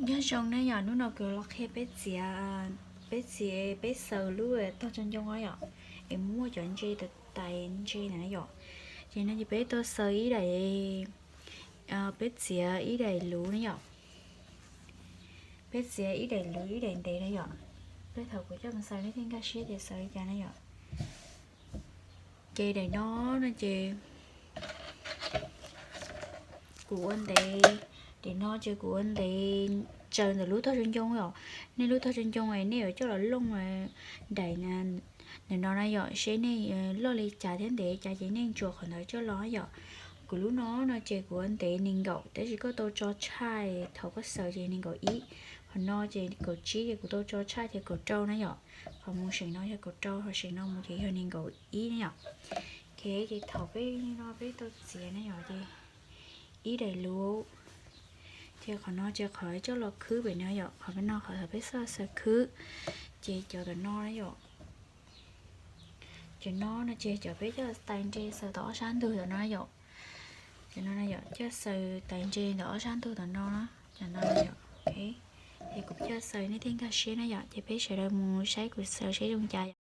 Nyob zoo na yom, hnub no kuv los qhia peb txiav, peb txiav, peb xaws lub tog tso ncoo no yom, es muaj cov ntses, tais ntses na yom. Ces no ces peb tuaj xaws ib daim, peb txiav ib daim luv na yom. Peb txiav ib daim luv ib daim ntev na yom. Peb thaum kuv coj mus xaws nej thiaj nkag siab tias xaws li cas na yom. Ces daim no no ces kuv ua ntev, daim no ces kuv ua ntev tsaws ntawm lub tog tso ncoo yom. Nej lub tog tso ncoo es nej yuav coj los looj daim ntawm no na yom, seb nej loj li cas thiab ntev li cas ces nej ntsuas qhov ntawd coj los yom. Kuv lub no no ces kuv ua ntev nees nkaum, tab sis koj tau tso tshaj thaum koj xaws ces nees nkaum ib. Qhov no ces kaum tsib ces kuv tau tso tshaj ces kaum rau na yom. Qhov mus seem no yog kaum rau, qhov seem no mus ces yog nees nkaum ib na yom. Ces thaum peb no peb tau txiav na yom, ces ib daim luv, ces qhov no ces qhov coj los khwb pem no yom, qhov peb no qhov thaum peb xaws khwb, ces cov tom no na yom. Cov no no ces cov peb coj tais ntses xaws tom ob sab ntug tom no yom. Cov no yom, coj xaws tais ntses ntawm ob sab ntug tom no, cov no yom. Ces kuv coj xaws nej thiaj nkag siab na yom, ces peb sawv daws mus saib kuv xaws seb zoo cas yom.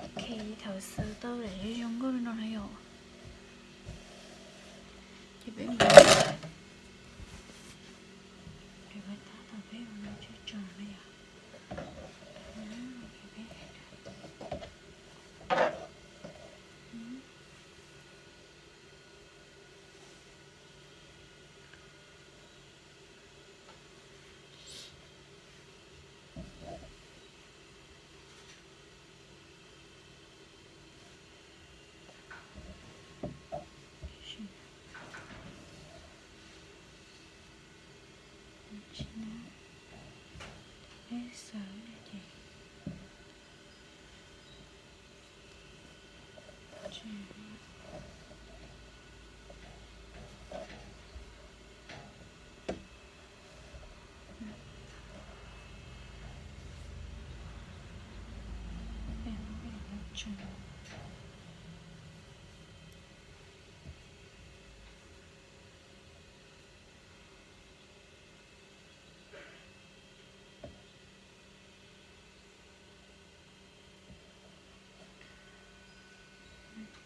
Ok, thaum xaws tau lawm zoo nkauj li no na yom, ces peb mus, peb tab tom peb ua no tso na yom. Peb xaws ces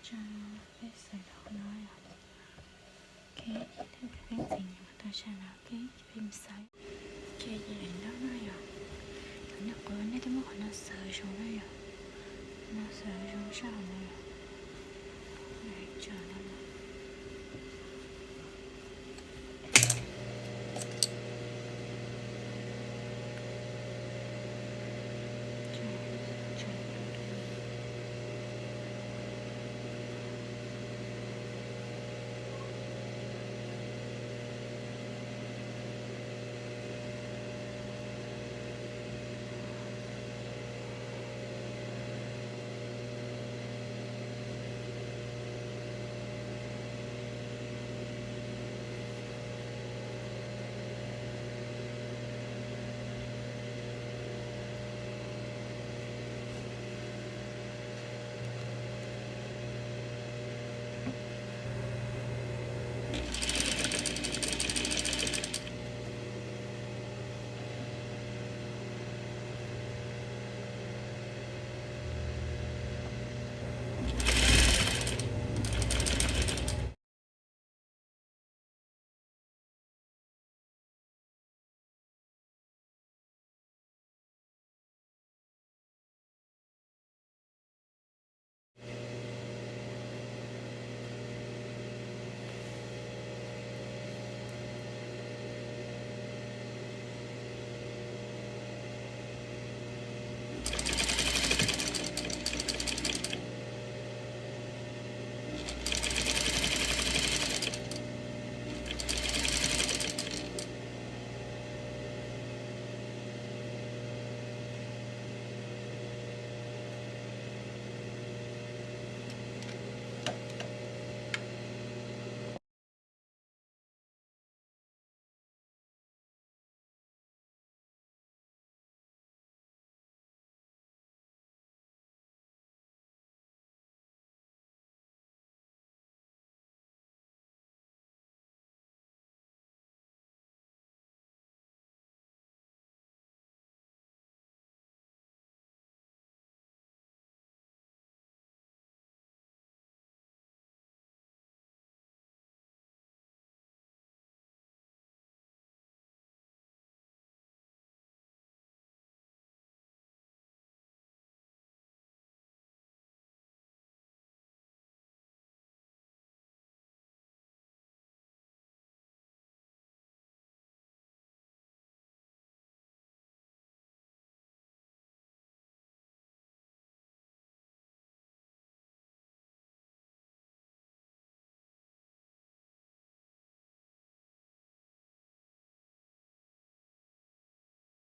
Tso peb xaws dhau no yom. Ok, peb ntxiv mus tau sab no, ok, peb mus xaws. Ok, ces daim ntaub no yom, thaum nej qhuav nej twb muab qhov no xaws zoo na yom, qhov no xaws zoo sab hauv no yom, tso no.